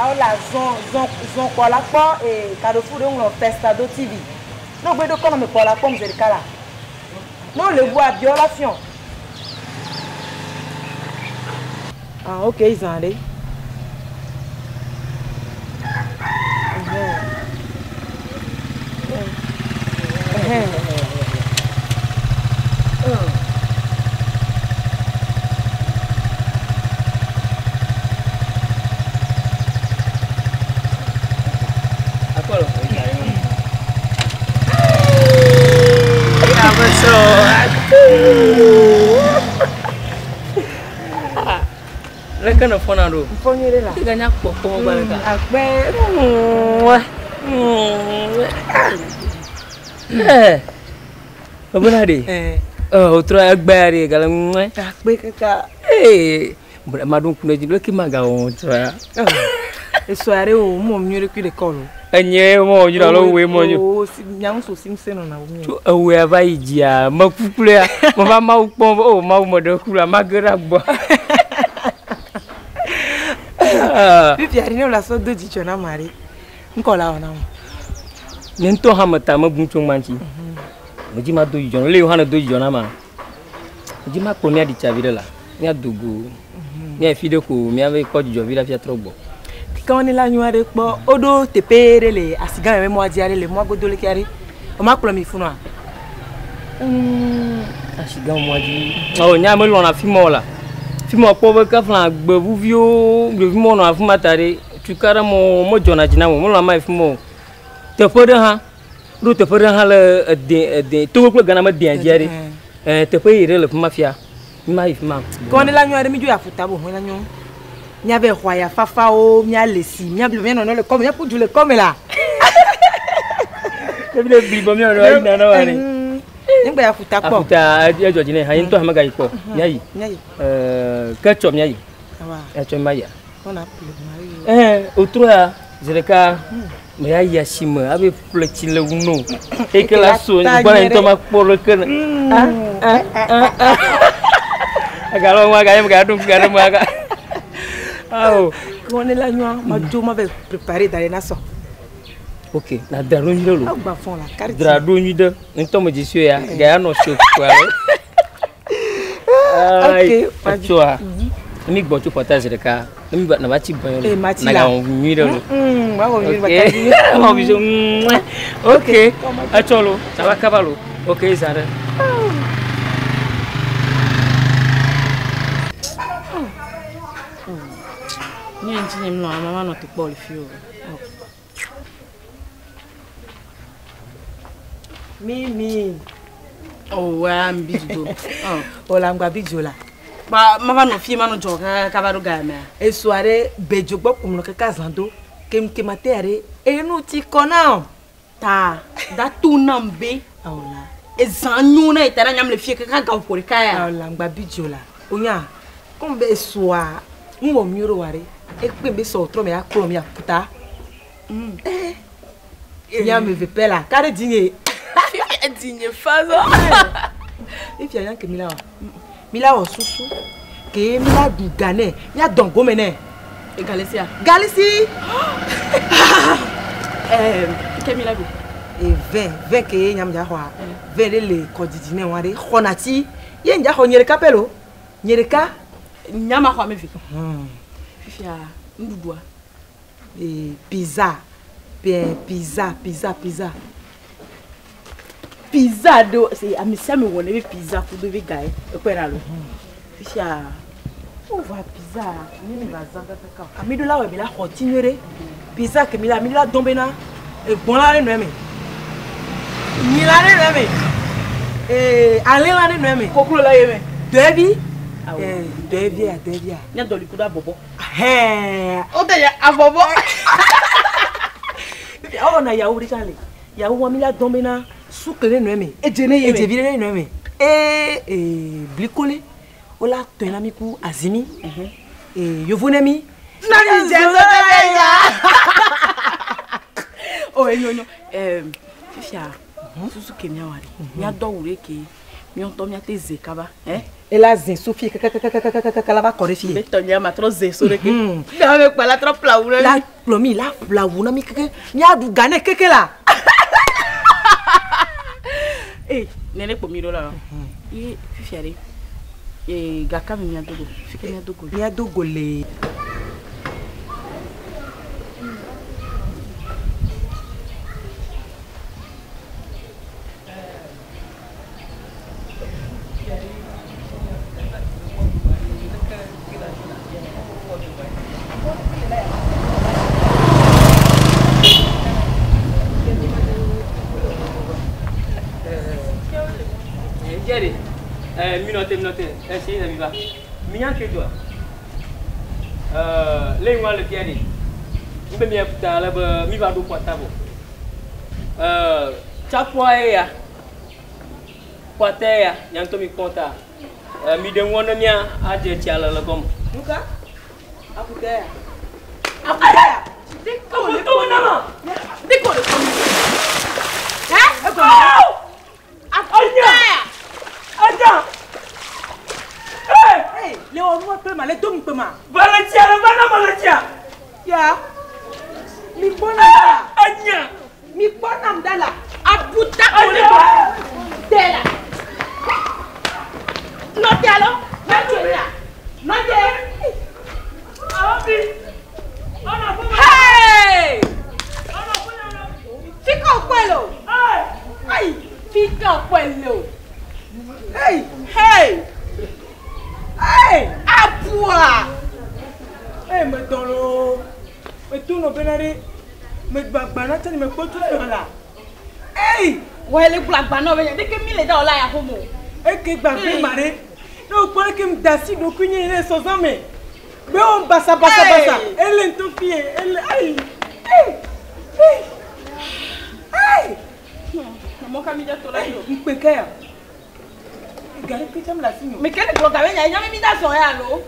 Awo la zɔn zɔn zɔn kpɔ la kpɔ ee Carrefour ɖe ŋlɔ Festado TV. Ne wogbe ɖo kɔnɔ me kpɔ la kpɔm zeɖeka la. Ne wole ʋua biɔ la fiɔ. Ah ok zã ɖe. Ɛhɛn. Leke ne fɔna ɖo? Ŋfɔ nyuie ɖe la. Ega nya kpɔkpɔ gba ɖeka. Akpe. Ɛɛ. Ebona ɖe. Ɛɛ. Ɔ wotrɔ egbea ɖe gale ŋue. Akpe kaka. Ee. Maɖo ŋku ɖe dzi leke magawɔ trɔa. Esɔa ɖe o mɔ nyuie ɖe kui ɖe kɔ lo. Enye mɔ nyuie alo woe mɔ nyuie. O si nyaŋu so sim se nɔna wo mi. Tso ewɔe va yi dzia mekuklea meva mawu kpɔm o mawu meɖe ku la mage ɖe agbɔ. Fifia ɖe ne wòle asɔ do dzidzɔ na ame ɖe ŋkɔ la wɔ na wo. Nye ŋutɔ hã meta mebu tso ŋgba ŋuti. Medzi ma do dzidzɔ na le yewo hã ne do dzidzɔ na ma. Medzi ma kplɔ mía ɖi tsa vi ɖe la míado go míayi fi ɖe ko míava kpɔ dzidzɔ vi ɖe hafi atrɔ gbɔ. Ke ne la nyɔa ɖe kpɔ woɖo teƒe ɖe le asigã me mɔa dzi aɖe le mɔa godo leke aɖe woma kplɔ mi funua. Asigã mɔa dzi. Ɔ nya melɔna afi ma o la. Fi ma kpɔ be kafla gbevuviwo ɖevi mɔ nɔ afi ma ta ɖe tukaɖa mɔ medzɔna dzi na mo melɔna ma yi fi ma o. Teƒe ɖe hã ɖo teƒe ɖe hã le ede ede Togo kple Ghana me dea dzi aɖe. Ɛɛ teƒe yi ɖe le fi ma fia. Mi ma yi fi ma. Ke ne la nyɔa ɖe mi dzo ya ƒuta bo la nyɔ. Míave xɔ ya fafawo míale si míable míanɔ le kɔme míaƒu du le kɔme la. Ebi le bli bɔ míanɔ ayi nana wa ne. Nígbà ya ƒuta kpɔ. Afuta edzɔ dzi nɛ hã ye ŋutɔ hã megayi kpɔ. Míayi. Míayi. Ɛɛ ke tsɔ míayi. Awa. Etsɔ mi ma yia. Wɔna ƒle ma yi. Ɛɛ wotrɔ ya zi ɖeka me ya yi asime abe ƒle tsi le ŋu no. Eke la so gbɔna ŋutɔ ma kpɔ ɖeke ne. Agalɔ ŋu aga ye mega ɖo ŋku ga ɖe mu aga. Awo. Ke ne la nyɔa ma dzo ma va préparer da ɖe na sɔ. Ok, na dra ɖo nyui ɖe lo. Agba fɔn la carte. Dra ɖo nyui ɖe. Ŋutɔ me dzi sue ya. Ga ya nɔ so kpɔa. Ok, Etsɔa. Mi gbɔ tso pɔta zi ɖeka. Ne mi va na va tsi gbɔ Eh, ma tsi na la. ga wɔ nyui ɖe lo. Ma wɔ nyui Ok. ɖe bata Wɔ biso. Ok. Etsɔ lo. Saba kaba lo. Ok, zã ɖe. Nye ŋuti nye mlɔ ama manɔ te kpɔ le fi o. Mimi. Oh, wa mbi do. Oh. Ola ŋgba bi dzo la. Ba ma va nɔ fi ma nɔ dzɔ kaka kaba ɖo ga mea. Esɔa ɖe bedzo gbɔ kum nɔ kaka zã do. Kemkema te aɖe enu ti kɔ na o. Ta da to nam be. Awola. Ezã nyo na ita na nyam le fi kaka ga ƒo ɖeka ya. Awola ŋgba bi dzo la. Onya. Comme be esɔa ŋwɔ miwo ɖo wa ɖe. Ekpe be sɔ trɔ me akplɔ mi aƒuta. Mía ame eve pɛ la. Ka ɖe dzinye. Edinye fa zɔ. Ifia nya ke mi la wɔ. Mi la wɔ susu. Ke mi la ɖu ga nɛ. Mía dɔn gome nɛ. Egalisia. Galisi. Eh, ke mi la ɖu. E vin vin ke nyam dza xɔa. Vin ɖe le kɔdzidzi nɛ wa ɖe. Xɔna tsi. Ye ŋdza xɔ nye ɖeka pɛ lo. Nye ɖeka. Nyama xɔ ame eve. Fifia nuɖuɖua. E pizza. Pizza pizza pizza. Pizza ɖo se ame sia ame wɔ ne be pizza kudo be ga ye. Ekpɔe ɖa lo. Fifia Wova pizza mi mi va zã kakaka. Ami ɖo la wɔ mi la xɔ tsi nyuie ɖe. Pizza ke mi la mi la dɔn bena egbɔn la ɖe nɔ eme. Nyi la ɖe nɔ eme. Ee alẽ la ɖe nɔ eme. Koklo la ye me. Dɔevi. Ee dɔevia dɔevia. Nya dɔli kudo abɔbɔ. Hɛn. O tɛ ya abɔbɔ. Ewɔ na yawo ɖe tsã le. Yawo wa mi la dɔn bena sukle ɖe nɔ eme. Edze ne ye me. Edzevi ɖe nɔ eme. Ee ee blikole. Wola tɔe na mi ku azimi. Ee yovo ne mi. Na mi dze so tɛ ya. O enyo nyo. Fifia susu ke mia wa ɖe. Mia dɔ wu ɖe ke. Mi on mi ate ze kaba, hein? Ela zin Sophie kaka la va kɔre fie. Be tɔnya ma trɔ ze so ɖe ke. Ne me kpa la trɔ plawu na La mi. kplɔ mi la plawu na mi keke. Miaɖu ga ne keke la. Eh, nene kpo mi ɖo la. Ye fifia ɖe. Eh, gaka mi mia dogo. Fike mia dogo. Mia dogo le. Jerry, minote minote, si na mi va. Minya ke toi. Le wa le fiadi. Mbe mi afuta le be mi va do kwata bo. Chapwa e ya. Kwata ya, nyanto mi konta. Mi de wona mi a aje ti ala le kom. Nuka? Akuta ya. Akuta ya. Ko to na ma. De ko le ko mi. Hein? Eko. Akuta ya. Aja. Eh, Hey, le o mo pe ma le do mi pe ma. Valencia le va na Valencia. Ya. Mi gbɔ na da la. Anya. Mi gbɔ na da la. Abuta ko le ko. De la. Nɔte alo. Mɛtso ya. Nɔte. Abi. Ona fo. Hey! Ona fo na. Fika okpelo. Eh. Ayi, fika okpelo. Hey, Hey! hey. Abua! Hey, me dɔn lo. Me tu no bena de. Me gbagba na tani me kpɔ tu le la. Hey, Wele gblɔ agba na wo be ɖeke mi le da o la ya homo. eke gbagbe ma de. Ne o kpɔ ke mi da si ɖokui nye ne sɔsɔ me. Be wo basa basa basa. Hey. Ele ŋutɔ fie. Ele ayi. Hey, hey. Hey. Mɔ ka mi dza to la yi o. Ŋkpe ke ya. Gari ke tsam le asi nyo. Me ke le gblɔ gabe nya nya mi da zɔ ya alo.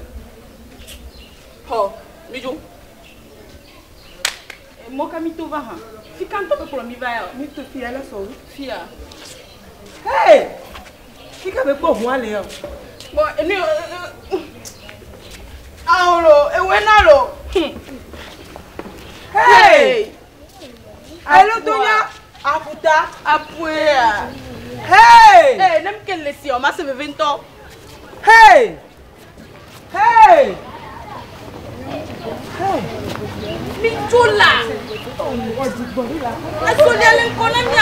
Xɔ, mi dzo. Mɔ ka mi to va hã. Fika ŋutɔ be kplɔ mi va ya o. Mi to fie le sɔ wu. Fia. Hey! Fika be kpɔ ʋua le ya. Bɔn enu awo lo ewe na lo. Hey! Alo donya. Aputa. Apuea. Hey! Ee ne mi ke le si o ma se veve ŋutɔ. Hey! Hey! Hey! Mi dzo la. Esolia le ŋkɔ na mi.